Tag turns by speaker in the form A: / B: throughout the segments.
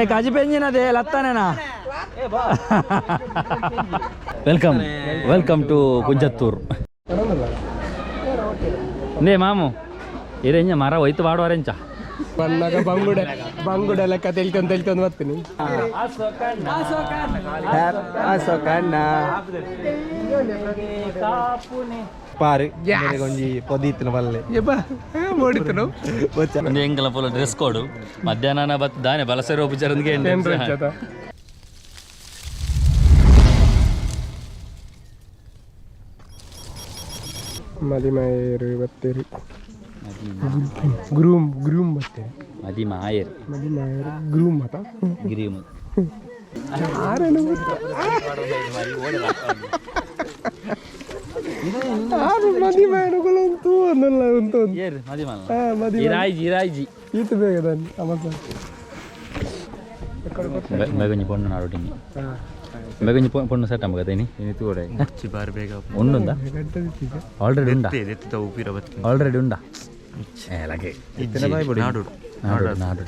A: ಏ ಕಾಜಿ ಪೆಂಜಿನದೇ ಲತ್ತಾನೇನಾ. Welcome welcome to Kunjathur. ನೇ ಮಾಮು ಇರೆಂಜ ಮರ ಹೋಯ್ತು ಬಾಡುವರೆಂಚ
B: ಬಣ್ಣಗ ಬಂಗುಡೆ ಬಂಗುಡೆ ಲೆಕ್ಕ ತೆಲ್ಕೊಂಡು ತೆಲ್ಕೊಂಡು ಬರ್ತೀನಿ.
C: ಪಾರು ಒಂಜಿ ಪೊದೀತಿನ ಬಲ್ಲೆ.
B: ಮೋಡಿತನು.
A: ಒಂದು ಎಂಕಲ ಪೂಲ ಡ್ರೆಸ್ ಕೋಡು ಮಧ್ಯಾಹ್ನ ಬತ್ ದಾನೆ ಬಲಸೆ ಉಪಚಾರದಿಗೆ.
B: ಮದಿಮಾಯರು ಬತ್ತೀರಿ, ಗ್ರೂಮ್ ಗ್ರೂಮ್ ಬತ್ತೀರಿ.
A: ಮದಿ ಮಾಯರ್.
B: ಮದಿಮಾಯರು ಗ್ರೂಮ್ ಮತ.
A: ಗಿರಿಮು.
B: ಆರೇನು ಆರು ಮದಿಮಾಯನುಗಳು ಉಂಟು ಅನ್ನಲ್ಲ ಉಂಟು.
A: ಏರ್ ಮದಿ ಮಾಲ.
B: ಮದಿ.
A: ಇರಾಯ್ಜಿ ಇರಾಯ್ಜಿ.
B: ಈತ ಬೇಗ ದಾನಿ ಅಮಸ.
A: ಬೇಗೊಂಜಿ ಪೊಣ್ಣು ನಾಡುಟಿನಿ, ಬೇಗೊಂಜಿ ಪೊಣ್ಣು ಸೆಟ್ ಅಮ್ಮಗದೇನಿ. ಉಂಡುಂದ ಆಲ್ರೆಡಿ ಉಂಡಾ? ಆಲ್ರೆಡಿ ಉಂಡಾ? ಏಲಗೆ ನಾಡು ನಾಡು ನಾಡು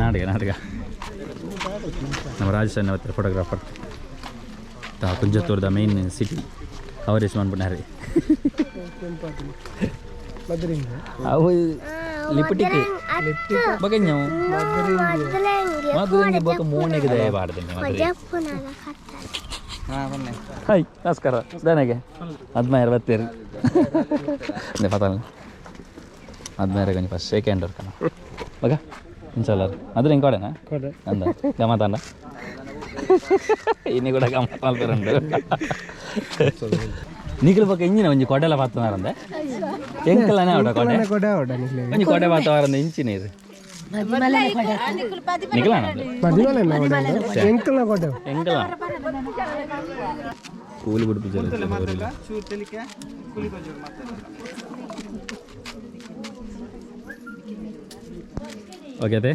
A: ನಾಡಿಗೆ ನಾಟಕ. ನಮ್ಮ ರಾಜೇಶ್ ಹತ್ರ ಫೋಟೋಗ್ರಾಫರ್ ತಾ ಕುಂಜತ್ತೂರ್ದ ಮೇನ್ ಸಿಟಿ ಅವರೇಶ್ ಮನ್ಪುನಾರಿ. ಅವು ಲಿಪಟಿಕ್ ಬಗಂಜವು ಮದುವೆಗೆ ಬೊಕ್ಕ ಮೋನೆಗೆ ದಯ ಬಾಡ್ದೇನೆ. ಹಾಯ್, ನಮಸ್ಕಾರ. ದಾನಾಗೆ ಅದ್ಮಾಯರ್ ಬತ್ತೀರಿ ಪತಲ್ ಅದ್ಮಾಯರ ಕೊಂಚ ಫಸ್ಟ್ ಶೇಕ್ ಹ್ಯಾಂಡ್ ವರ್ಕನ ಬಗ ಇನ್ಸಲ್ಲರ್ ಅದ್ರ ಇಂಕೋಡೆನಾ ಅಂದ ಗಮತಾಂಡ ಇನ್ನು ಕೂಡ ಗಮತ ಮಲ್ಪೆರುಂಡು. ನಿಖಿಲ್ ಬೊಕ್ಕ ಇಂಜಿನ ಒಂಜಿ ಕೊಡೆಲ ಪಾತನಾರಂದೆ ಎಂಕಲನೇ ಅವಡ ಕೊಡೆ.
B: ಕೊಡೆ ಅವಡ ನಿಕ್ಲೆ.
A: ಒಂಜಿ ಕೊಡೆ ಪಾತವಾರಂದೆ ಇಂಚಿನ ಇದು ನಿಖಿಲನ.
B: ಮದಿಮಲೆ ಎಂಕಲ್ನ ಕೊಡೆ.
A: ಎಂಕಲ ಕೂಲಿ ಬಿಡ್ಪಿಜಲ್ಲ. ഓക്കെ അതെ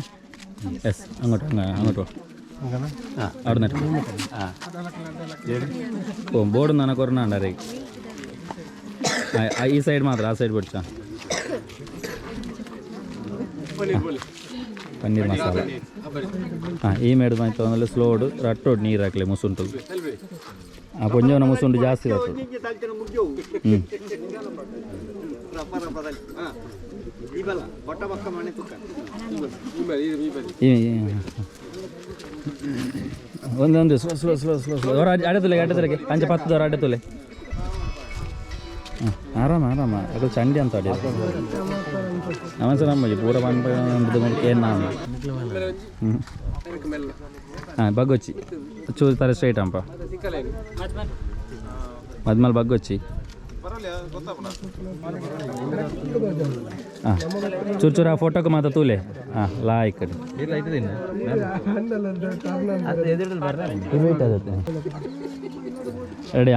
A: എസ് അങ്ങോട്ട് അങ്ങോട്ട് പോ. ആ അവിടെ നിന്ന് ആ ഓ ബോർഡ് നന കൊറനാണ്ടേ. ഈ സൈഡ് മാത്രം, ആ സൈഡ് പിടിച്ചാ ಪನ್ನೀರ್ ಮಸಾಲ. ಹಾಂ ಈ ಮೇಡ್ ಮಾಯ್ತು ಸ್ಲೋಡ್ ರಟ್ಟೋಡು ನೀರು ಹಾಕಲಿ ಮುಸುಂಟು. ಆ ಕೊಂಜವನ ಮುಸುಂಟು ಜಾಸ್ತಿ ರಟ್ಟು. ಹ್ಞೂ ಒಂದೊಂದು slow slow slow slow slow. ಅವರ ಅಡೆತುಲೆ ಅಡೆತುಲೆಗೆ ಅಂಚೆ ಪತ್ತದವರ ಅಡೆತುಲೆ. ಹಾಂ ಆರಾಮ ಆರಾಮ. ಅದು ಚಂಡಿ ಅಂತ ಅಡಿ ನಮಸ್ತೆ. ನಮ್ಮಜಿ ಪೂರ ಪನ್ಪ ಏನ್. ಹ್ಞೂ ಹಾಂ ಬಗ್ಗೊಚ್ಚಿ ಚೂರು ತರ ಸ್ಟ್ರೈಟ್ ಅಂಪ ಮದ್ಮಲ್ ಬಗ್ಗೊಚ್ಚಿ. ಹಾಂ ಚೂರು ಚೂರು ಆ ಫೋಟೋಕ್ಕೆ ಮಾತ್ರ ತೂಲೆ. ಹಾಂ ಲಾಯ್ಕ್ ರೆಡಿ.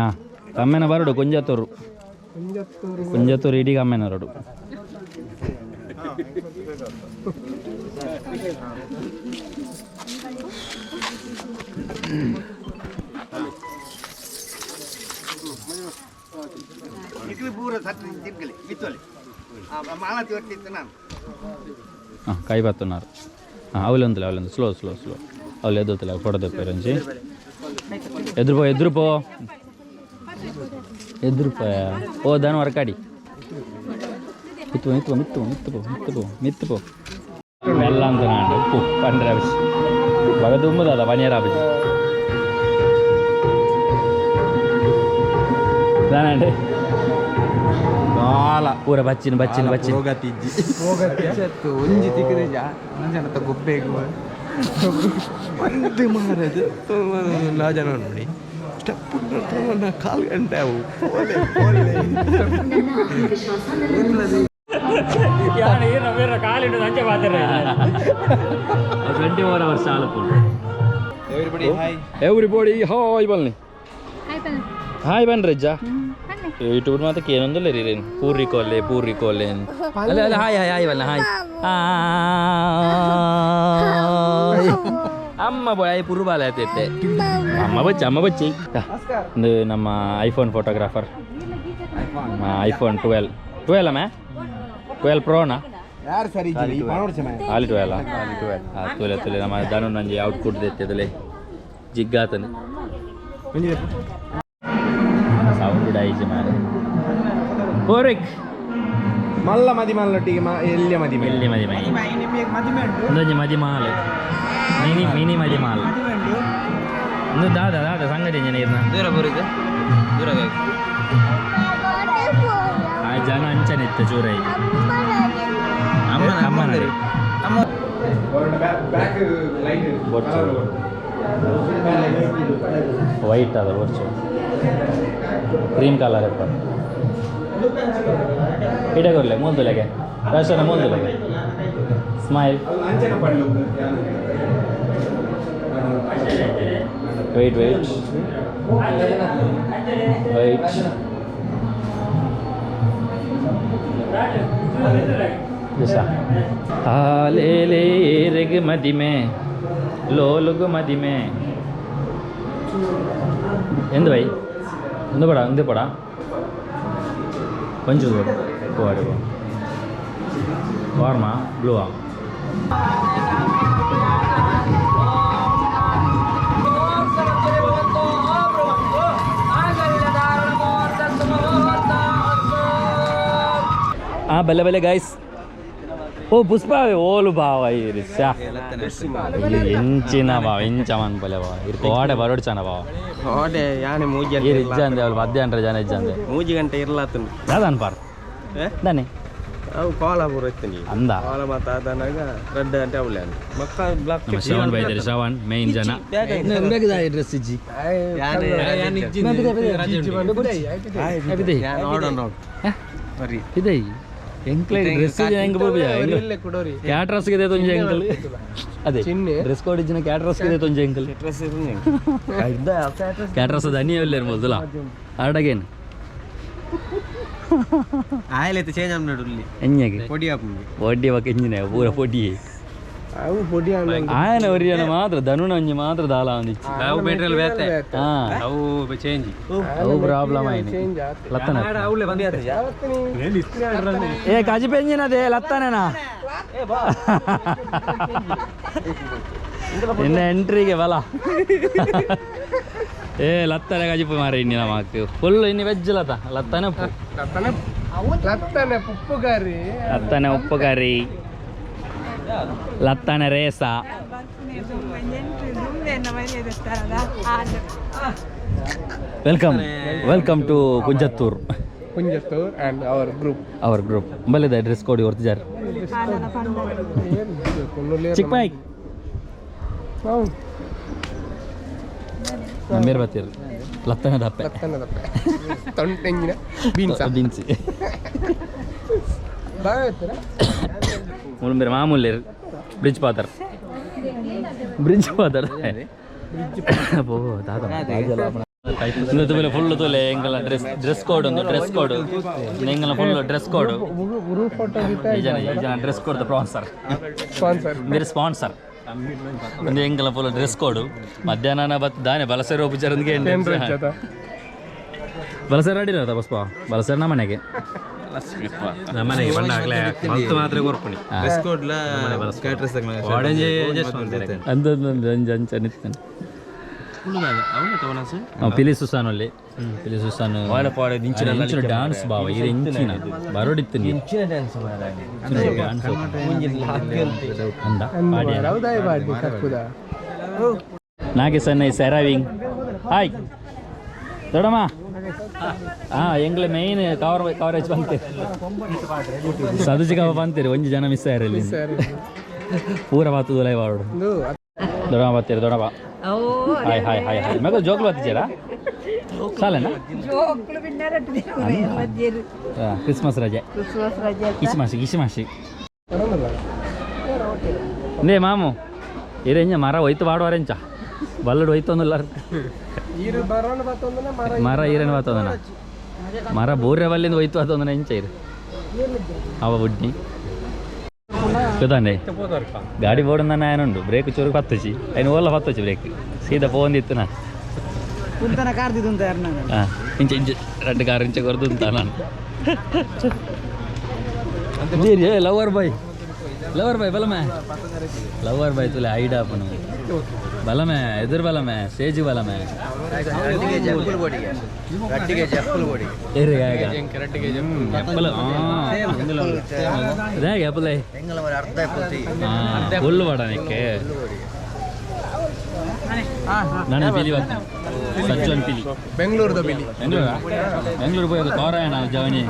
A: ಹಾಂ ಕಮ್ಮೆನ ಬರಡು ಕುಂಜತ್ತೂರು ಕುಂಜತ್ತೂರು ಇಡೀ ಕಮ್ಮೆನ ಬರಡು. ಕೈ ಬತ್ತುన్నారు. ಹಾಂ ಅವಲೊಂದಿಲ್ಲ ಅವಲೊಂದು ಸ್ಲೋ ಸ್ಲೋ ಸ್ಲೋ ಅವಳು ಎದ್ದೊತ್ತಿಲ್ಲ ಫೋಟೋ ತೆಪ್ಪಾರು ಒಂಜಿ. ಎದುರುಪೋ ಎದುರುಪೋ ಎದುರುಪೋ. ಓ ದಾನ ವರ್ಕಾಡಿ ಮಿತ್ತು ಮಿತ್ತು ಮಿತ್ತು ಮಿತ್ತು ಮಿತ್ತು ಮಿತ್ತು ಮೆಲ್ಲ ಅಂತ ನಾಂಡು ಉಪ್ಪು ಪಂಡ್ರೆ ಆಪಿಸಿ ಬಗ ದುಮ್ಮದಾದ ಪನಿಯರ್ ಆಪಿಸಿ ದಾನಾಂಡೆ ಪೂರ ಬಚ್ಚಿನ ಬಚ್ಚಿನ ಬಚ್ಚಿನ.
C: ಒಂಜಿ ತಿಕ್ಕದೆ ಜನ ಗೊಬ್ಬೇಕು ಒಂದು ಮಾರದು ನಾ ಜನ ನೋಡಿ ಸ್ಟೆಪ್ ಕಾಲು ಗಂಟೆ ಅವು ಪೋಲೆ ಪೋಲೆ.
A: 24 ಅವರ್ಸ್ ಚಾಲು.
C: Everybody hi.
A: ಎವ್ರಿಬಡಿ ಹಾಯ್ ಬನ್ನಿ. ಹಾಯ್ ಬನ್ನಿ ರಜ್ಜಾ. ಯೂಟ್ಯೂಬ್ ಮಾತ್ರ ಏನೊಂದಿಲ್ಲ ರೀ ಪೂರಿ ಕೋಲೆ ಪೂರಿ ಕೋಲೆ ಅಲ್ಲ ಅಲ್ಲ. ಹಾಯ್ ಹಾಯ್ ಹಾಯ್ ಬಲ್ಲ ಹಾಯ್. ಅಮ್ಮ ಬಾಯ್ ಪುರುಬಾಲ ಆತೈತೆ. ಅಮ್ಮ ಬಚ್ಚಿ ಅಮ್ಮ ಬಚ್ಚಿ. ಇದು ನಮ್ಮ ಐಫೋನ್ ಫೋಟೋಗ್ರಾಫರ್. ಐಫೋನ್ 12 12 ಅಮ್ಮ 12 ಪ್ರೋನಾ.
B: ಯಾರು ಸರಿ
A: ಆಲಿಟು ಅಲ್ಲ ತುಲೆ ತುಲೆ ನಮ್ಮ ದಾನು ನಂಜಿ ಔಟ್ ಕೊಟ್ಟು ದೆತ್ತೆ ಜಿಗ್ಗಾತನೆ ಸೌಂಡ್ ಡೈಜ್ ಮಾರೆ ಕೋರಿಕ್
B: ಮಲ್ಲ ಮದಿ ಮಲ್ಲೊಟ್ಟಿಗೆ ಎಲ್ಲಿಯ ಮದಿ
A: ಎಲ್ಲಿ ಮದಿ ಮೈ ಒಂದೊಂಜಿ ಮದಿ ಮಾಲ್ ಮಿನಿ ಮಿನಿ ಮದಿ ಮಾಲ್ ಒಂದು ದಾದ ದಾದ ಸಂಗತಿ ಇಂಜಿನಿಯರ್ನ
C: ದೂರ ಬರುತ್ತೆ ದೂರ.
A: ಆ ಜನ ಅಂಚನೆ ಇತ್ತು ಚೂರೈ ಅಮ್ಮನ
B: ಬ್ಯಾಕ್ ಲೈಟ್.
A: ಬೊಚ್ಚು ವೈಟ್ ಅದ ಬೊಚ್ಚು ಕ್ರೀಮ್ ಕಲರ್ ಎಪ್ಪ ಇಡ ಕೊರ್ಲೆ ಮೂಲ್ದುಲೆಗೆ ರಾಶನ ಮೂಲ್ದುಲೆಗೆ ಸ್ಮೈಲ್.
B: ಅಂಚನೆ ಪಡ್ಲು.
A: ವೆಯ್ಟ್ ವೆಯ್ಟ್ ವೆಯ್ಟ್ ದಿಶಾ ಆಲೇಲೇರೆಗ್ ಮದಿಮೆ ಲೋಲುಗು ಮದಿಮೆ ಎಂದು ಬೈ ಒಂದು ಪಡ ಒಂದು ಪಡ ಒಂಚೂರು ಪೋಡು ವಾರ್ಮಾ ಬ್ಲೂ. ಆ ಬಲ್ಲೆ ಬಲ್ಲೆ ಗೈಸ್. ಓ ಪುಷ್ಪ ಓಲು ಬಾವ ಇರಿಸಾ ಎಂಚಿನ ಬಾವ ಎಂಚ ಮನ್ಪಲೆ ಬಾವ ಇರ್ ಕೋಡೆ ಬರೋಡ್ಚಾನ ಬಾವ.
C: ಕೋಡೆ ಯಾನೆ ಮೂಜಿ.
A: ಇರ್ ಇಜ್ಜಂದೆ ಅವಳು ಮಧ್ಯಾಹ್ನ ಜನ ಇಜ್ಜಂದೆ.
C: ಮೂಜಿ ಗಂಟೆ ಇರ್ಲಾತನು.
A: ದಾದಾನ್ ಪಾರ್ ದಾನೆ.
C: ಅವು ಕಾಲ ಬರುತ್ತೀನಿ.
A: ಅಂದ.
C: ಕಾಲ ಮಾತ ಆದನಾಗ ರಡ್ಡು ಗಂಟೆ ಅವಳೆ ಮಕ್ಕ ಬ್ಲಾಕ್.
A: ನಮ್ಮ ಶ್ರವಣ್ ಬೈತಾರೆ, ಶ್ರವಣ್ ಮೇನ್ ಜನ. ಡ್ರೆಸ್ ಇಜ್ಜಿ. ಇದೆ ಎಂಕ್ಲೆ ಡ್ರೆಸ್ ಹೆಂಗ್ ಬೋಬಿಯ ಕ್ಯಾಟ್ರಸ್ ಇದೆ ತೊಂಜೆ ಎಂಕಲ್ ಅದೇ ಡ್ರೆಸ್ ಕೋಡ್ ಇಜ್ಜಿನ ಕ್ಯಾಟ್ರಸ್ ಇದೆ ತೊಂಜೆ ಎಂಕಲ್ ಕ್ಯಾಟ್ರಸ್ ದನಿ ಎಲ್ಲ ಇರ್ಬೋದಲ್ಲ ಆಡಗೇನು.
C: ಆಯ್ಲೈತೆ ಚೇಂಜ್ ಆಮ್ನಡುಲ್ಲಿ.
A: ಎಂಜಗೆ.
C: ಪೊಡಿ ಆಪುಂಡು.
A: ಪೊಡಿ ಬೊಕ ಎಂಜಿನ ಪೂರ ಪೊಡಿ.
B: ಅವು ಪೊಡಿ.
A: ಆಯನ ಒರಿಯನ ಮಾತ್ರ ಧನುನ ಒಂಜಿ ಮಾತ್ರ ದಾಲ ಒಂದಿಚ್ಚಿ.
D: ಅವು ಮೆಟೀರಿಯಲ್ ಬೇತೆ.
A: ಹಾ.
D: ಅವು ಚೇಂಜ್.
A: ಅವು ಪ್ರಾಬ್ಲಮ್ ಆಯ್ನಿ ಲತ್ತನ. ಏ ಕಾಜಿ ಪೆಂಜಿನದೇ ಲತ್ತನೇನಾ ನಿನ್ನ ಎಂಟ್ರಿಗೆ ಬಲ. ಏ ಲತ್ತನೆ ಕಜಿಪು ಮಾರ ಇನ್ನಿ ನಮಕ್ ಫುಲ್ ಇನ್ನಿ ವೆಜ್ ಲತ ಲತ್ತನೆ ಉಪ್ಪು.
B: ಲತ್ತನೆ ಉಪ್ಪು ಕರಿ.
A: ಲತ್ತನೆ ಉಪ್ಪು ಕರಿ, ಲತ್ತನೆ ರೇಸ. Welcome welcome to Kunjathur.
B: Kunjathur and our group.
A: Our group ಬಲ್ಲಿದೆ dress code ಹೊರ್ತಿದ್ದಾರೆ ಚಿಕ್ಕ ಮೈಕ್ ನಮ್ಮೇರ್ ಬತ್ತೀರಿ ಲತ್ತನೆ ದಪ್ಪೆ.
B: ಲತ್ತನೆ ದಪ್ಪೆ ತೊಂಟೆಂಗಿನ ಬೀನ್ಸ್.
A: ಬೀನ್ಸಿ.
B: ಬಾಯ್.
A: ಮುಳುಂಬೇರು ಮಾಮೂಲಿ ಬ್ರಿಡ್ಜ್ ಪಾದರ್ ಬ್ರಿಡ್ಜ್ ಪಾದರ್ ಓ ದಾದ ತುಲೆ ಫುಲ್ ತುಲೆ ಎಂಗಲ ಡ್ರೆಸ್ ಡ್ರೆಸ್ ಕೋಡ್ ಒಂದು ಡ್ರೆಸ್ ಕೋಡ್ ಎಂಗಲ full dress code.
B: Group photo.
A: ಈ ಜನ ಈ ಜನ ಡ್ರೆಸ್ ಕೋಡ್ ಸ್ಪಾನ್ಸರ್.
B: ಸ್ಪಾನ್ಸರ್.
A: ಬೇರೆ ಸ್ಪಾನ್ಸರ್ ಒಂದು ಎಂಗಲ ಫುಲ್ ಡ್ರೆಸ್ ಕೋಡ್ ಮಧ್ಯಾಹ್ನ ಬತ್ ದಾನೆ ಬಲಸೇರ ಉಪಚಾರದಿಗೆ. ಬಲಸೇರ ಅಡಿಲ್ಲ ಬಸ್ಪ ಬಲಸೇರ ನಮ್ಮ ಮನೆಗೆ.
D: ನಮ್ಮನೆಗೆ ಬಣ್ಣ ಆಗ್ಲೇ ಮಲ್ತು ಮಾತ್ರ ಕೊರ್ಪುಣಿ.
C: ಡ್ರೆಸ್ ಕೋಡ್ಲ ಕ್ಯಾಟ್ರಸ್.
D: ಆರೆಂಜ್ ಅಡ್ಜಸ್ಟ್ ಮಾಡ್ತಾರೆ.
A: ಅಂದೊಂದು ಅಂಜ ಅಂಚ ನಿತ್ತಾನೆ ಪಿಲಿ ಸುಸಾನ್ ಅಲ್ಲಿ ಪಿಲಿ ಸುಸಾನ್ ಇಂಚಿನ ಡ್ಯಾನ್ಸ್ ಬಾವ ಇದು ಇಂಚಿನ ಬರೋಡಿತ್ತು ನೀರು ಡ್ಯಾನ್ಸ್ ಅಂದ ಪಾಡ್ಯ.
B: ಹೌದಾ ಬಾಡಿ ಕಕ್ಕುದ.
A: Nagesh is arriving. Hi ದೊಡಮ್ಮ. ಹಾಂ ಎಂಗ್ಲೆ ಮೇನ್ ಕವರ್ ಕವರೇಜ್ ಬಂತೀರಿ ಸದುಜಿ ಕವ ಬಂತೀರಿ ಒಂಜಿ ಜನ ಮಿಸ್ ಆಯಿರಲಿ ಪೂರ ಬಾತುದು ಲೈವ್ ಆಡು.
B: ಒಂದು.
A: ದೊಡಮ್ಮ ಬರ್ತೀರಿ ದೊಡಮ್ಮ. ಹಾಯ್ ಹಾಯ್ ಹಾಯ್ ಹಾಯ್ ಮಗ ಜೋಕ್ಲು ಬತ್ತಿದ್ದೀರಾ ಸಾಲೇನಾ?
E: ಜೋಕ್ಲು ಬಿನ್ನಾರಟ್ಟು ಮಧ್ಯರು.
A: ಕ್ರಿಸ್ಮಸ್ ರಜೆ.
E: ಕ್ರಿಸ್ಮಸ್ ರಜೆ.
A: ಕಿಸಿಮಾಸಿ ಕಿಸಿಮಾಸಿ.
B: ಬರೋದಿಲ್ಲ.
A: ನೇ ಮಾಮು ಇರೆಂಜ ಮರ ಒಯ್ತು ಪಾಡುವರೆಂಚ ಬಲ್ಲಡು ಒಯ್ತೊಂದುಲ್ಲ.
B: ಈರು ಬರೋಣ ಬತ್ತೊಂದನ ಮರ.
A: ಮರ ಈರೇನು ಬತ್ತದನ ಮರ ಬೂರ್ಯ ಬಲ್ಲಿಂದ ಒಯ್ತು ಬತ್ತೊಂದನ ಎಂಚ ಇರು ಅವ ಬುಡ್ಡಿ ಗೊತ್ತಾಂಡೆ ಗಾಡಿ ಬೋರ್ಡ್ ಆಯನುಂಡು ಬ್ರೇಕ್ ಚೂರು ಪತ್ತುಚಿ ಐನು ಓಲ್ಲ ಪತ್ತುಚಿ ಬ್ರೇಕ್ ಸೀದಾ ಪೋಂದಿತ್ತು ನಾನು. ಹಾಂ ಇಂಚ ಇಂಚ రెండు ಕಾರ್ ಇಂಚ ಕೊರ್ದು ಅಂತ ನಾನು ಲವರ್ ಬಾಯ್. ಲವರ್ ಬಾಯ್ ಬಲಮೆ ಲವರ್ ಬಾಯ್ ತುಲೆ ಐಡ್ ಆಪನು ಬಲಮೆ ಎದುರು ಬಲಮೆ ಸ್ಟೇಜ್ ಬಲಮೆ ಆಪಲ್ ಒಳ್ಳು ಬಾಡನಕ್ಕೆ ನಾನು ಪಿಲಿ ಬರ್ತೇನೆ ಸಜ್ಜನ್ ಪಿಲಿ
B: ಬೆಂಗಳೂರದ ಬಿಲಿ.
A: ಬೆಂಗಳೂರಾ? ಬೆಂಗಳೂರು ಪೋಯ್ ತೋರಾಯಣ ಜವನಿ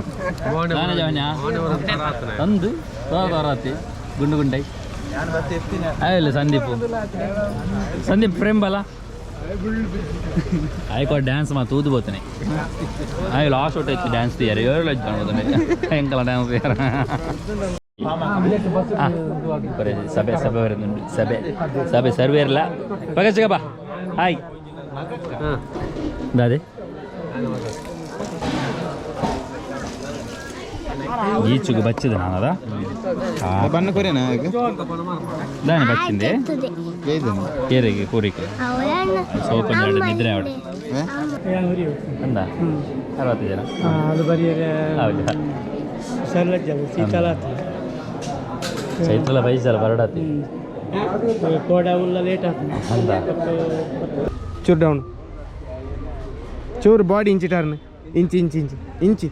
A: ನಾನೇ ಜವನಿಯಾ ತಂದು ತೋರ ತೋರಾತಿ ಗುಂಡು ಗುಂಡೈ ಆಯ್ಲ ಸಂದೀಪ್ ಸಂದೀಪ್ ಪ್ರೇಮ್ ಬಲ ಆಯ್ಕೋ ಡ್ಯಾನ್ಸ್ ಮಾ ತೂದು ಬೋತನೆ ಆಯ್ ಲಾಸ್ಟ್ ಒಟ್ಟು ಇತ್ತು ಡ್ಯಾನ್ಸ್ తీయరు ಏಳು ಜನ పోతుంది ಎಂಕಲ ಡ್ಯಾನ್ಸ್ తీయరు. ಸಭೆ ಸಭೆ ಬರೋದುಂಟು ಸಭೆ ಸಭೆ ಸರ್ವೇರ್ಲ ಪಗಚಗಪ್ಪ ಹಾಯ್ ದಾದೆ ಈಚುಗು ಬಚ್ಚಿದ ನಾನದ
C: ಬಣ್ಣ ಕೊರಿಯನ
A: ದಾನೆ ಬಚ್ಚಿಂದೆ ಏರಿಗೆ ಕೂರಿಕೆ ಸೋಪ್ ಒಂದು ನಿದ್ರೆ ಅವಡೆ ಅಂದ 60 ಜನ.
B: ಅದು ಬರೀ
A: ಹೌದಾ?
B: ಸರಳ ಶೀತಲ.
A: ಚೈತ್ರಲ ಬೈಸಲ ಬರಡಾತಿ.
B: ಕೋಡ ಉಲ್ಲ ಲೇಟ್ ಆಗ್ತದೆ.
A: ಅಂದ.
B: ಚೂರು ಡೌನ್, ಚೂರು ಬಾಡಿ ಇಂಚಿ ಟರ್ನ್, ಇಂಚಿ ಇಂಚಿ ಇಂಚಿ ಇಂಚಿ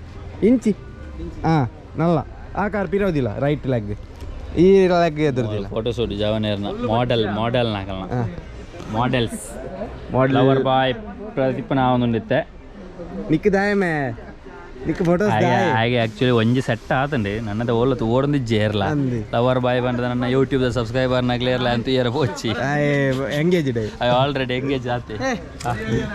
B: ಇಂಚಿ. ಹಾಂ, ನಲ್ಲ ಆ ಕಾರ್ ಪಿರೋದಿಲ್ಲ. ರೈಟ್ ಲೆಗ್, ಈ ಲೆಗ್ ಎದುರುದಿಲ್ಲ.
A: ಫೋಟೋ ಶೂಟ್ ಜವನೇರ್ನ ಮಾಡೆಲ್ ಮಾಡೆಲ್ ನಾಕಲ್ನ models.
B: Model.
A: Lover boy Pradeep ನಾವೊಂದುಂಡಿತ್ತೆ.
B: ನಿಕ್ ದಾಯಮೆ ನಿಕ್ ಫೋಟೋಸ್.
A: ಹಾಗೆ ಹಾಗೆ ಆಕ್ಚುಲಿ ಒಂಜಿ ಸೆಟ್ ಆತಂಡಿ ನನ್ನದ ಓಲತ್ತು ಓಡೊಂದು ಜೇರ್ಲ.
B: ಅಂದಿ.
A: ಲವರ್ ಬಾಯ್ ಬಂದ ನನ್ನ ಯೂಟ್ಯೂಬ್ ಸಬ್ಸ್ಕ್ರೈಬರ್ ನಗ್ಲೇರ್ಲ ಅಂತ ಏರ ಪೋಚಿ.
B: ಎಂಗೇಜ್ಡ್.
A: I already engage ಆತೆ.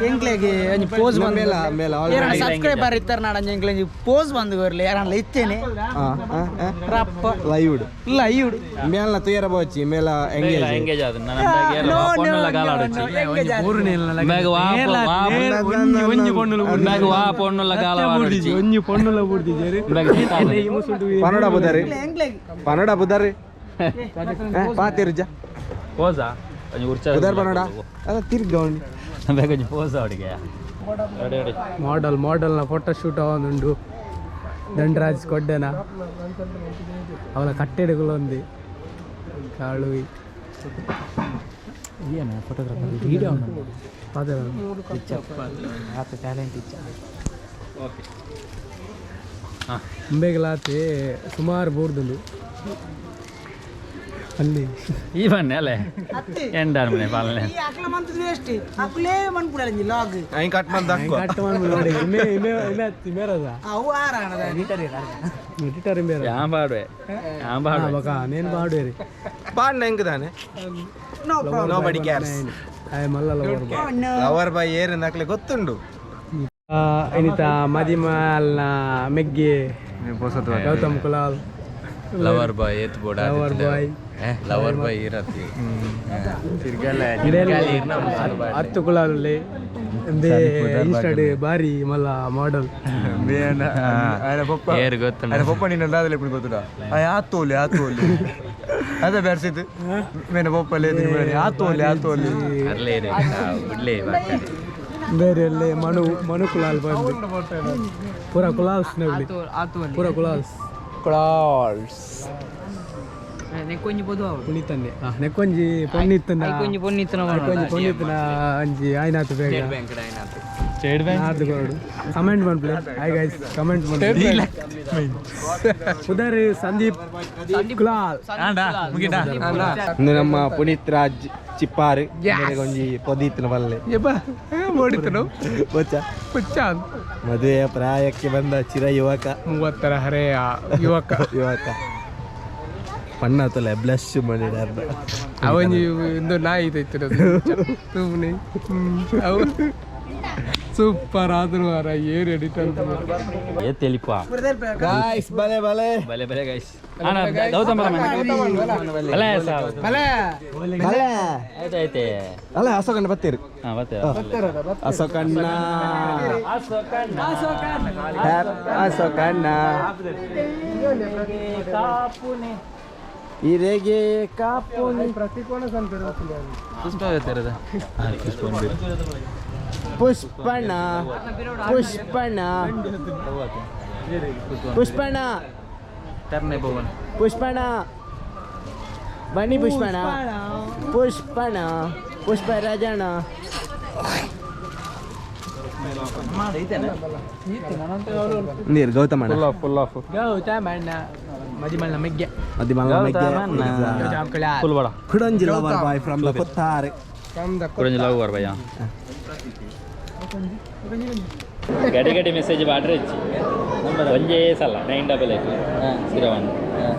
F: ಎಂಕ್ಲೆಗೆ ಒಂಜಿ ಪೋಸ್ ಬಂದು
B: ಮೇಲ ಮೇಲ.
F: ಏರನ ಸಬ್ಸ್ಕ್ರೈಬರ್ ಇತ್ತಾರೆ ನಾಡ ಎಂಕ್ಲೆ ಒಂಜಿ ಪೋಸ್ ಬಂದು ಬರ್ಲಿ ಯಾರನ್ನ ಇತ್ತೇನೆ. ರಪ್ಪ.
B: ಲೈವ್ಡ್.
F: ಇಲ್ಲ ಅಯ್ಯುಡು.
B: ಮೇಲ್ನ ತುಯರ ಬೋಚಿ ಮೇಲ ಎಂಗೇಜ್.
A: ಎಂಗೇಜ್ ಆತ ನನ್ನ ಪೊಣ್ಣುಲ ಗಾಲ ಆಡೊಚ್ಚಿ ಮ್ಯಾಗ ವಾ ವಾ ಮ್ಯಾಗ ವಾ ಪೊಣ್ಣುಲ ಗಾಲ ಆಡೊಚ್ಚಿ.
B: ಒಂಜಿ ಪೊಣ್ಣುಲ ಬುಡ್ದಿದ್ದೇರಿ.
A: ಮ್ಯಾಗ ಸೀತಾ
B: ಪನ್ನಡ ಬುದಾರಿ ಪನ್ನಡ ಬುದಾರಿ ಪಾತಿರುಜ.
A: ಪೋಸಾ ಒಂಜಿ ಉರ್ಚ
B: ಬುದಾರ್ ಪನ್ನಡ ಅಲ್ಲ ತಿರ್ಗೌಂಡ್.
A: ಮ್ಯಾಗ ಒಂಜಿ ಪೋಸಾ ಅವಡಿಗೆ ರೆಡಿ ರೆಡಿ.
B: ಮಾಡೆಲ್ ಮಾಡೆಲ್ನ ಫೋಟೋ ಶೂಟ್ ಆವೊಂದುಂಡು ದಂಡರಾಜ್ ಕೊಡ್ಡೆನ ಅವನ ಕಟ್ಟೆಡುಗಳೊಂದು ಕಾಳು.
F: ಫೋಟೋಗ್ರಾಫರ್ ವೀಡಿಯೋ ಟ್ಯಾಲೆಂಟ್ ಇಚ್ಚ.
A: ಓಕೆ.
B: ಅಂಬೆಗಲಾತಿ ಸುಮಾರು ಬೋರ್ದುಂಡು ಅಲ್ಲಿ.
A: ಈ ಬನ್ನಿ ಅಲ್ಲೇ ಎಂಡಾರ್ ಮನೆ ಪಾಲನೆ.
F: ಈ ಅಕ್ಲ ಮಂತದ ವೇಸ್ಟ್ ಅಕ್ಲೇ ಮನ್ಪುಡಲ್ಲ ಲಾಗ್.
C: ಕಟ್ ಮಂದ.
B: ಕಟ್ ಮಾಡ್ಬಿಡು ನೋಡಿ ಇಮೆ ಇಮೆ ಇಮೆ ಇಮೇರದ.
F: ಅವು ಆರಾಣದ.
B: ಎಡಿಟರ್ ಇಮೇರ.
A: ಯಾ ಪಾಡುವೆ ಯಾ ಪಾಡುವೆ.
B: ಬಕ ನೇನು ಬಾಡುವೇರಿ.
C: ಪಾಂಡ ಹೆಂಗ್ ತಾನೆ.
F: No problem.
C: Nobody cares.
B: ಆಯ್ ಮಲ್ಲ ಲವರ್ ಬಾಯ್.
C: ಲವರ್ ಬಾಯ್ ಏರ್ ನಕ್ಲೆ ಗೊತ್ತುಂಡು.
B: ಇನ್ನಿತ ಮದಿಮಾಲ್ನ ಮೆಗ್ಗಿ ಗೌತಮ್ ಕುಲಾಲ್.
D: ಲವರ್ ಬಾಯ್ ಏತ್ ಬೋಡ.
B: Lover boy.
D: ಲವರ್ ಬಾಯ್ ಇರತ್ತಿ.
B: ಹತ್ತು ಕುಲಾಲ್ ಇನ್ಸ್ಟಾಡ್ ಬಾರಿ ಮಲ್ಲ ಮಾಡೆಲ್.
D: ಏರ್ ಗೊತ್ತುಂಡು.
C: ಪೊಪ್ಪ ನಿನ್ನ ದಾದಲೆ ಇಪ್ಪು ಗೊತ್ತುಡ ಆತೋಲಿ ಆತೋಲಿ ಅದೇ ಬೆರ್ಸಿತ್ತು ಮೇನ ಪೊಪ್ಪಲೆ ಆತೋಲಿ ಆತೋಲಿ.
D: ಅರ್ಲೇ ಬಿಡ್ಲೇ.
B: ಬೇರೆ ಅಲ್ಲಿ ಮನು ಮನು ಕುಲಾಲ್ ಬಂದು ಪೂರ ಕುಲಾಲ್ಸ್ ನವ್ಲಿ ಪೂರ ಕುಲಾಲ್ಸ್.
C: ಕುಳಾಲ್ಸ್.
F: ನೆಕ್ಕೊಂಜಿ ಪೊದು ಅವಳು.
B: ಪುನೀತನ್ನೆ ನೆಕ್ಕೊಂಜಿ ಪೊನ್ನಿತ್ತನ.
F: ಐಕೊಂಜಿ ಪೊನ್ನಿತ್ತನ.
B: ಐಕೊಂಜಿ ಪೊನ್ನಿತ್ತನ ಅಂಜಿ ಆಯ್ನಾತು ಬೇಗ.
A: State Bank.
B: ನಾರ್ದು ಕೊರಡು ಕಮೆಂಟ್ ಮನ್ಪ್ಲೆ. ಹಾಯ್ ಗೈಸ್ ಕಮೆಂಟ್ ಮನ್ಪ್ಲೆ. ಉದರ್ ಸಂದೀಪ್ ಕುಲಾಲ್.
C: ಇಂದು ನಮ್ಮ ಪುನೀತ್ ರಾಜ್ ಚಿಪ್ಪಾರು ಒಂಜಿ ಪೊದೀತನ ಬಲ್ಲೆ.
B: ಓಡಿತನು.
C: ಬೊಚ್ಚ
B: ಹುಚ್ಚ.
C: ಮದುವೆಯ ಪ್ರಾಯಕ್ಕೆ ಬಂದ ಚಿರ ಯುವಕ.
B: 30ರ ಹರೆಯ ಯುವಕ.
C: ಯುವಕ ಪಣ್ಣ ತೊಲೆ ಬ್ಲಶ್ ಮಾಡಿದ.
B: ಅವನಿ ಒಂದು ನಾಯಿ ಸುಮ್ಮನೆ ಅವು ಸೂಪರ್ ಆದ್ರು ಮಾರ ಏರ್ ಎಡಿಟ್ ಅಂತ.
A: ಏ ತೆಲಿಪ.
C: ಗಾಯ್ಸ್ ಬಲೆ ಬಲೆ.
A: ಬಲೆ ಬಲೆ ಗೈಸ್ ಗೌತಮ್ ಬಲ ಬಲೆ
B: ಬಲೆ.
C: ಬಲೆ.
A: ಆಯ್ತು ಆಯ್ತು.
C: ಅಲ್ಲ ಅಶೋಕಣ್ಣ ಬತ್ತೀರಿ.
A: ಹಾಂ ಮತ್ತೆ.
C: ಅಶೋಕಣ್ಣ ಅಶೋಕಣ್ಣ ಇರೆಗೆ ಕಾಪು. ಪುಷ್ಪಣ್ಣ ಪುಷ್ಪಣ್ಣ ಪುಷ್ಪಣ್ಣ ಪುಷ್ಪಣ್ಣ.
B: ಬನ್ನಿ ಪುಷ್ಪಣ ಪುಷ್ಪಣ ಪುಷ್ಪರಾಜಣ. ನೀರು ಗೌತಮಣ್ಣ
C: ಫುಲ್ ಆಫ್ ಫುಲ್ ಆಫ್.
F: ಗೌತಮಣ್ಣ ಮದಿಮಲ್ನ ಮೆಗ್ಗೆ.
A: ಫುಲ್ ಬಡ.
B: ಕುಡಂಜಿ ಲವರ್ ಬಾಯ್ ಫ್ರಮ್ the ಕೊತ್ತಾರೆ.
A: ಕುಡಂಜಿ ಲವ್ ಬರ್ ಭಯ್ಯ. ಗಡಿ ಗಡಿ ಮೆಸೇಜ್ ಬಾಡ್ರೆ ಹೆಚ್ಚು ಒಂಜೇ ಸಲ 988 0 1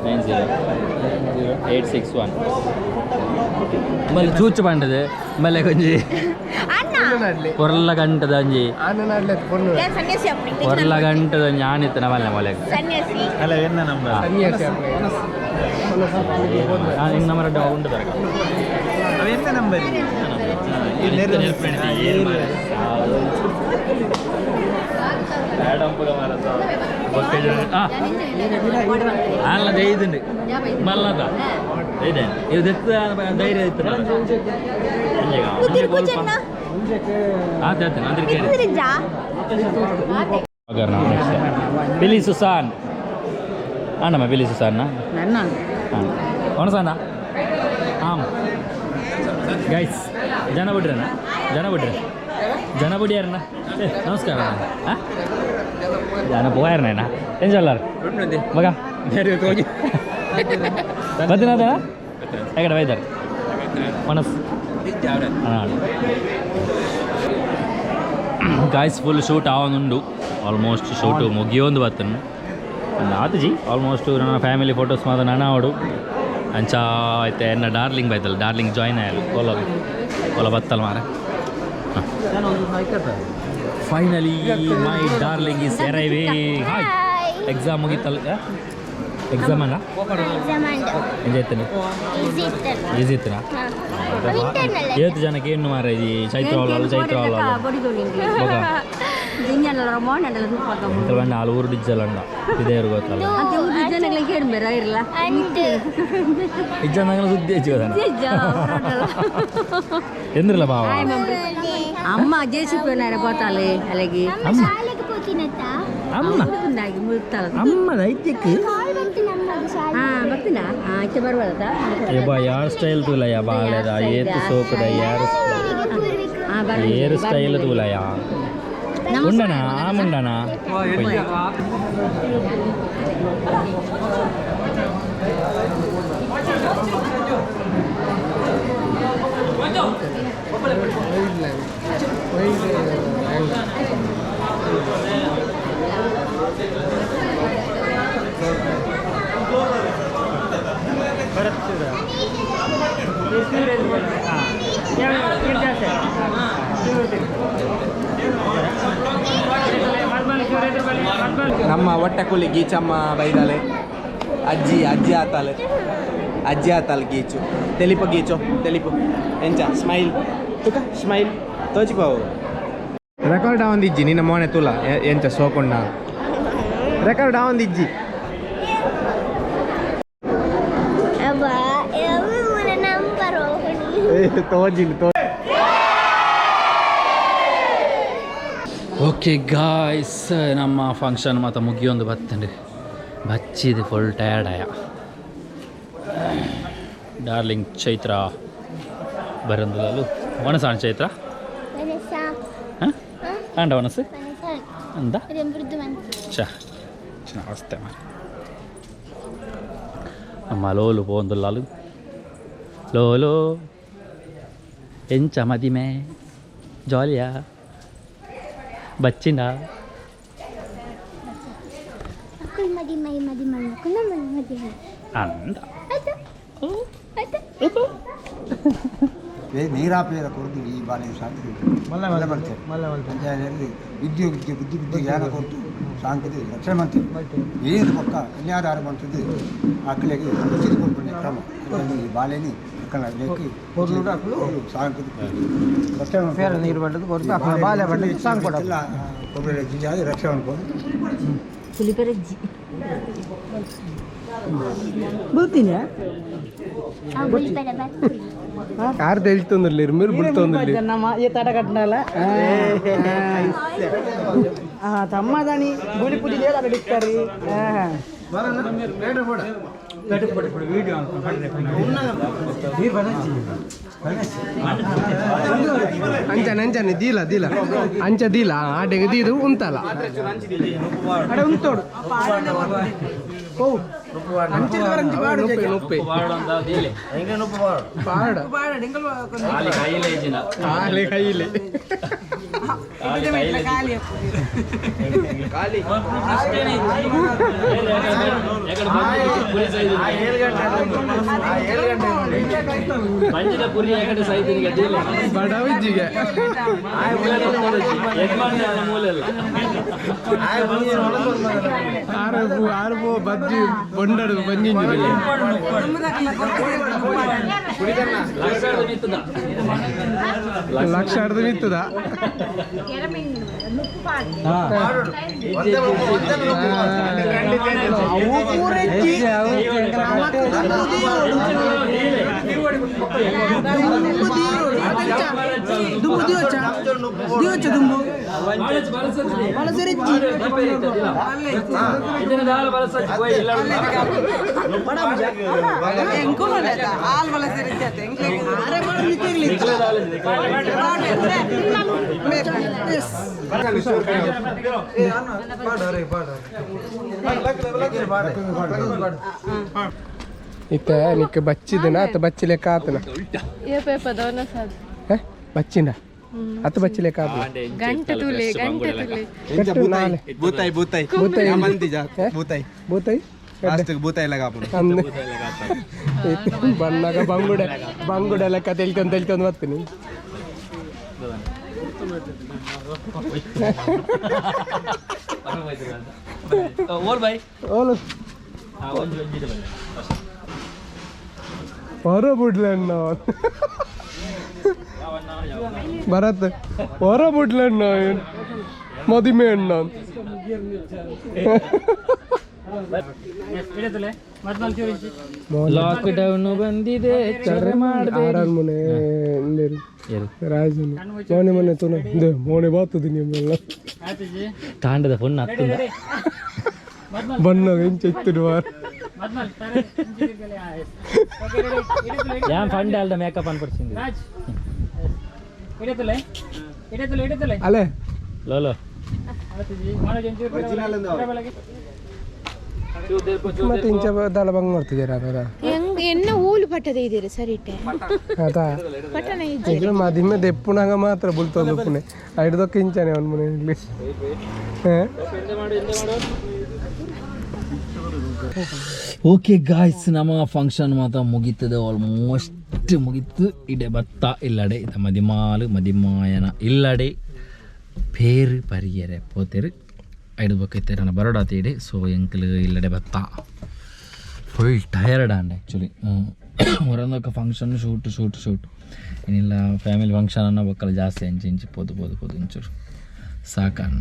A: 9 0 8 6 1. ಮಲ್ಲಿ ಚೂಚು ಪಂಡದೆ ಮಲ್ಲೆ ಕೊಂಜಿ ಕೊರ್ಲ ಗಂಟದ ಅಂಜಿ ಕೊರ್ಲ ಗಂಟದ ಅಂಜಿ ಆನಿತ್ತು ನಮ್ಮಲ್ಲೆ ಮೊಲೆ.
E: ಸನ್ಯಾಸಿ.
C: ಅಲ್ಲ ಎನ್ನ ನಂಬರ್?
A: ನಿಂಗೆ ನಂಬರ್ ಉಂಟು ದೊರಕ.
C: ಅವೆನ್ನ ನಂಬರ್?
A: ಅಲ್ಲ ದೈದುಂಡು ಮಲ್ಲದ ಇದೆ ಇದು ದೆತ್ತ ಧೈರ್ಯ ಇತ್ತು. ಆತ ಅಂದ್ರೆ ಬಿಲಿ ಸುಸಾನ್ ಆಂಡಮ್ಮ ಬಿಲಿ ಸುಸಾನ್ನ ಒಣಸಾನ ಆಮ್ ಗೈಸ್ ಜನ ಬಿಡ್ರಣ್ಣ ಜನ ಬಿಡ್ರಿ ಜನ ಬಿಡಿಯಾರಣ್ಣ. ನಮಸ್ಕಾರ. ಹಾಂ ಜನ ಪೋಯಾರಣ್ಣ ಏನು ಚಲ್ಲಾರ ಮಗ ಬತ್ತಿನ ಎಕಡೆ ಬೈದಾರ ಮನಸ್. ಹಾಂ ಗಾಯ್ಸ್ ಫುಲ್ ಶೂಟ್ ಆವೊಂದುಂಡು ಆಲ್ಮೋಸ್ಟ್ ಶೂಟ್ ಮುಗಿಯೊಂದು ಬತ್ತನು ಆತಜಿ ಆಲ್ಮೋಸ್ಟ್ ನನ್ನ ಫ್ಯಾಮಿಲಿ ಫೋಟೋಸ್ ಮಾತ್ರ ನಾನು ಆವಡು ಅಂಚ ಐತೆ ಎನ್ನ ಡಾರ್ಲಿಂಗ್ ಬೈತಲ್ಲ ಡಾರ್ಲಿಂಗ್ ಜಾಯ್ನ್ ಆಯಲ್ಲ ಓಲ ಓಲ ಬತ್ತಲ್ಲ ಮಾರ. Finally my darling is arriving. Hi. Exam ಮುಗೀತಲ್ಲ? Exam ಅಲ್ಲ ಎಂಜಾಯ್ ಇತ್ತನೆ? ಈಸಿ ಇತ್ತನಾ? ಏತ್ ಜನಕ್ಕೆ ಏನು ಮಾರ ಈ ಚೈತ್ರ ಹಾಲ್ ಚೈತ್ರ ಹಾಲ್ ನಾಲ್ ಊರು ಡಿಜ್ಜಲ್ ಅಂಡ ಇದೇ ಗೊತ್ತಲ್ಲ ಇಜ್ಜಂದಂಗಲ ಸುದ್ದಿ ಹೆಚ್ಚು ಎಂದ್ರಲ್ಲ ಬಾವ.
E: ಅಮ್ಮ ಜೇಸಿಪಿ పోతాలి అలాగే.
A: ಅಮ್ಮ ಅಮ್ಮ ದೈತ್ಯಕ್ಕೆ
E: ಬರ್ತೀನಾ ಆಚೆ ಬರ್ಬಾರ್ದಾ?
A: ಯಬ್ಬಾ ಯಾರ್ ಸ್ಟೈಲ್ ತೂಲಯ್ಯ ಬಾಲೆದ ಏತ್ ಸೋಕುದ ಯಾರ್ ಏರ್ ಸ್ಟೈಲ್ ತೂಲಯ್ಯ ಉಂಡನಾ ಆಮುಂಡನಾ.
B: ನಮ್ಮ ಒಟ್ಟಕುಲಿ ಗೀಚಮ್ಮ ಬೈದಾಳೆ ಅಜ್ಜಿ ಅಜ್ಜಿ ಆತಾಳೆ ಅಜ್ಜಿ ಆತಾಳೆ ಗೀಚು ತೆಲಿಪು ಗೀಚು ತೆಲಿಪು ಎಂಚ ಸ್ಮೈಲ್ ತುಕ ಸ್ಮೈಲ್ ತೋಚಿಪಾವು ರೆಕಾರ್ಡ್ ಆವಂದಿಜ್ಜಿ ನಿನ್ನ ಮೋನೆ ತುಲ ಎಂಚ ಸೋಕೊಂಡ ರೆಕಾರ್ಡ್ ಆವಂದಿಜ್ಜಿ. ತೋಜಿಲ್ಲ ತೋ.
A: ಓಕೆ ಗಾಯ್ಸ್ ನಮ್ಮ ಫಂಕ್ಷನ್ ಮಾತ್ರ ಮುಗಿಯೊಂದು ಬತ್ತಂడి ಬಚ್ಚಿದೆ ಫುಲ್ ಟಯರ್ಡ್ ಆಯ. ಡಾರ್ಲಿಂಗ್ ಚೈತ್ರ ಬರಂದುಲಲು ಒಣಸಾಣ ಚೈತ್ರ ಹಾಂ ಆಂಡ ಒಣಸು ಅಂದ ಚ ನಮಸ್ತೆ ಮಾರ ಅಮ್ಮ ಲೋಲು ಪೋಂದುಲ್ಲಾಲು ಲೋಲೋ ಎಂಚ ಮದಿಮೆ ಜಾಲಿಯಾ ಬಚ್ಚಿನ ಅಂದ
C: ನೀರಾಪೇರ ಕೊರತು ಈ ಬಾಲೆ ಶಾಂತಿ ಮಲ್ಲ ಮಲ್ತೆ ವಿದ್ಯೆ ವಿದ್ಯೆ ಬುದ್ಧಿ ಬುದ್ಧಿ ಜ್ಞಾನ ಕೊರತು ಶಾಂತಿ ರಕ್ಷಣೆ ಮಾಡ್ತೇವೆ ಏನು ಪಕ್ಕ ಕನ್ಯಾದಾರ ಮಾಡ್ತದೆ ಆಕಳಿಗೆ ಉಚಿತ ಕೊಡ್ಪಣೆ ಕ್ರಮ ಈ ಬಾಳೆನಿ ಶಾಂತಿ ರಕ್ಷಣೆ
F: ನೀರು ಬಡ್ದು ಕೊರತು ಬಾಳೆ ಬಡ್ದು ಸಾಂಗ್ ಕೊಡ
C: ಕೊಬ್ಬರಿ ಜಿಂಜಾದಿ ರಕ್ಷಣೆ ಮಾಡ್ಬೋದು.
E: ಪುಲಿಪೆರಜ್ಜಿ.
F: ಬುಲ್ತೀನಿ.
B: ಕಾರ್ ತೆಲ್ತೊಂದಿಲ್ಲ ಇರ್ಮಿರ್ ಬುಲ್ತೊಂದಿಲ್ಲ.
F: ನಮ್ಮ ಈ ತಡ ಕಟ್ಟನಲ್ಲ ತಮ್ಮದಾನಿ ಗುಳಿ ಪೂಜೆ ಅಡಿಕ್ತಾರೆ.
B: ಅಂಚನೆ ಅಂಚನೆ ದೀಲ ದೀಲ ಅಂಚ ದೀಲ ಆಟೆಗೆ ದೀದು ಉಂತಲ್ಲ.
F: ಅಡೆ ಉಂತೋಡು ಓ ಅಂಚಿನ ಬರಂಚಿ ಪಾಡು.
B: ನೊಪ್ಪೆ ನೊಪ್ಪೆ ಪಾಡ.
F: ಪಾಡು ಎಂಕಲ್.
A: ಖಾಲಿ ಕೈಲೇ ಇಜ್ಜಿನ.
B: ಕಾಲಿ ಕೈಲಿ.
F: ಖಾಲಿ.
A: ಖಾಲಿ. ಬಂಜಿದ ಪುರಿ ಎಕಡೆ ಸೈತಿನಿಗೆ.
B: ಬಡವಿಜ್ಜಿಗೆ.
A: ಯಜಮಾನ ಮೂಲೆಲ್ಲ.
B: ಆರು ಆರು ಪೋ ಬಜ್ಜಿ ಬೊಂಡಡು ಬಂಜಿ.
A: ಲಕ್ಷದ ಮಿತ್ತದ.
B: ಲಕ್ಷ ಅರ್ಧ ನಿತ್ತದ.
F: ಅವು ಪೂರೆಜ್ಜಿ ದುಂಬು ದೀರೋಡು ಅದೆಂಚ ದುಂಬು ದಿಯೋಚ ದಿಯೋಚ ದುಂಬು ಬಳಸರಿಜ್ಜಿ.
A: ಇದನ್ನ ದಾಲ ಬಳಸಚ್ಚಿ ಪೋಯ್ ಇಲ್ಲ.
F: ಹಾಲ್ ಬಳಸರಿಜ್ಜಿ ಅತ್ತೆ ಅರೆ ಬಡ ನಿಕ್ಕಿರ್ಲಿ. ಎಸ್.
B: ಇತ್ತ ನಿಕ್ಕ ಬಚ್ಚಿದನ ಅತ್ತ ಬಚ್ಚಿ ಲೆಕ್ಕ ಆತನ. ಹೇ? ಬಚ್ಚಿನ ಅತ್ತ ಬಚ್ಚಿ ಲೆಕ್ಕ ಆತನ.
G: ಗಂಟೆ ತುಲೆ ಗಂಟೆ ತುಲೆ.
B: ಕಟ್ಟು ನಾಲೆ.
H: ಬೂತಾಯಿ ಬೂತಾಯಿ.
B: ಬೂತಾಯಿ.
H: ಮಂತಿಜ.
B: ಹೇ?
H: ಬೂತಾಯಿ.
B: ಬೂತಾಯಿ.
H: ಲಾಸ್ಟ್ ಬೂತಾಯಿ ಲಗ ಆಪುಂಡು.
B: ಅಂದ್ ಬಣ್ಣಗ ಬಂಗುಡೆ ಬಂಗುಡೆ ಲೆಕ್ಕ ತೆಲ್ಕೊಂಡ್ ತೆಲ್ಕೊಂಡ್ ಬರ್ತೀನಿ.
A: ಓಲ್ ಬೈ.
B: ಓಲು.
A: ಒಂಜಿ ಒಂಜಿ ಬನ್ನಿ.
B: ಹೊರ ಬಿಡ್ಲಣ್ಣ ಭರತ್, ಹೊರ ಬಿಡ್ಲಣ್ಣ, ಮದಿಮೆ ಅಣ್ಣ.
A: ಲಾಕ್ ಡೌನ್ ಬಂದಿದೆ.
B: ಆರನ್ ಮನೆ ರಾಜನ್ ಮೋನೆ ಮೊನ್ನೆ ತುನ ಮೋನೆ ಬಾತದೆ ನಿಮ್ಮೆಲ್ಲ.
A: ಕಾಂಡದ ಪೊಣ್ಣು ಹತ್ತುಂದ.
B: ಬಣ್ಣ ಎಂಚ ಇತ್ತಿಡುವ.
A: ಯಾನ್ ಫಂಡ್ ಅಲ್ದ ಮೇಕಪ್ ಅನ್ಪಡ್ಸಿಂది.
B: ಅಲೆ.
A: ಲೋಲೋ.
B: ಮತ್ತೆ ಇಂಚ ದಾಲ ಬಂಗ್ ಮಾಡ್ತಿದ್ದೀರಾ ಅದರ.
G: ಹೆಂಗ್ ಎನ್ನ ಊಲು ಪಟ್ಟದ ಇದೀರಿ ಸರಿಟೆ.
B: ಅತಾ.
G: ಪಟ್ಟಣ ಇಜ್ಜಿ.
B: ಈಗ ಮದಿಮೆ ದೆಪ್ಪುನಾಗ ಮಾತ್ರ ಬುಲ್ತೊಂದು ಪುಣೆ ಐಡ್ದೊಕ್ಕ ಇಂಚಾನೆ ಅವನ ಮನೆ ಇಂಗ್ಲೀಷ್.
A: ಓಕೆ ಗಾಯ್ಸ್, ನಮ್ಮ ಫಂಕ್ಷನ್ ಮಾತ್ರ ಮುಗೀತದೆ, ಆಲ್ಮೋಸ್ಟ್ ಮುಗೀತು. ಇಡೆ ಬತ್ತ ಇಲ್ಲಡೆ ಇತ್ತ ಮದಿಮಾಲು ಮದಿಮಾಯನ ಇಲ್ಲಡೆ ಪೇರು ಪರಿಯರೆ ಪೋತೇರು. ಐದು ಬೊಕ್ಕ ನನ್ನ ಬರೋಡಾತ ಇಡೆ. ಸೊ ಎಂಕಲ್ ಇಲ್ಲಡೆ ಬತ್ತ ಫುಲ್ ಟಯರ್ಡ್ ಆಂಡ್ ಆ್ಯಕ್ಚುಲಿ ಹೊರೊಂದೊಕ್ಕ ಫಂಕ್ಷನ್ ಶೂಟ್ ಶೂಟ್ ಶೂಟ್ ಏನಿಲ್ಲ. ಫ್ಯಾಮಿಲಿ ಫಂಕ್ಷನ್ ಅನ್ನ ಬೊಕ್ಕಲ ಜಾಸ್ತಿ ಅಂಚೆ ಇಂಚೆ ಪೋದು ಪೋದು ಪೋದು ಇಂಚೂರು ಸಾಕನ್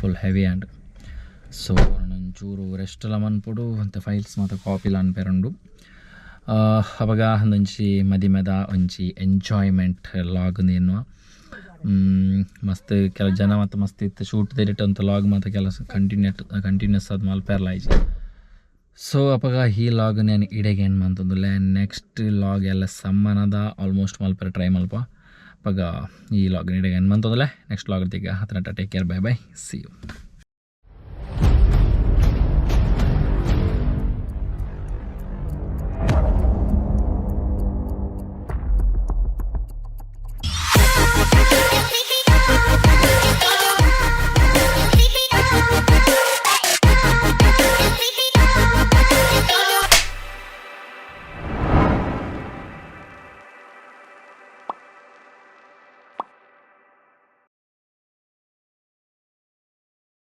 A: ಫುಲ್ ಹೆವಿ ಆ್ಯಂಡ್. ಸೊ ಒಂಚೂರು ರೆಸ್ಟ್ ಎಲ್ಲ ಮನ್ಪೊಡು ಅಂತೆ ಫೈಲ್ಸ್ ಮಾತ ಕಾಪಿಲ ಅನ್ಪೆರುಂಡು. ಅವಾಗ ಒಂದೊಂಜಿ ಮದಿಮೆದ ಒಂಜಿ ಎಂಜಾಯ್ಮೆಂಟ್ ಲಾಗ್ ಎನ್ನುವ ಮಸ್ತ್ ಕೆಲವು ಜನ ಮತ್ತು ಮಸ್ತ್ ಇತ್ತು ಶೂಟ್ ದೇರಿಟ್ಟು ಅಂತ ಲಾಗ್ ಮಾತ ಕೆಲಸ ಕಂಟಿನ್ಯೂ ಕಂಟಿನ್ಯೂಸ್ ಅದು ಮಲ್ಪೆರ್ಲ ಆಯ್ಜಿ. ಸೊ ಅಪಗ ಈ ಲಾಗ್ ನಾನು ಇಡೆಗೆ ಏನು ಮಂತಂದುಲ್ಲೆ. ನೆಕ್ಸ್ಟ್ ಲಾಗ್ ಎಲ್ಲ ಸಮ್ಮನದ ಆಲ್ಮೋಸ್ಟ್ ಮಲ್ಪೆರ ಟ್ರೈ ಮಲ್ಪ. ಅಪಗ ಈ ಲಾಗ್ ಇಡೆಗೆ ಏನು ಮಂತಂದುಲ್ಲೆ. ನೆಕ್ಸ್ಟ್ ಲಾಗ್ ತಿಕ್ಕ ಹತ್ರ. Take care, bye bye, see you.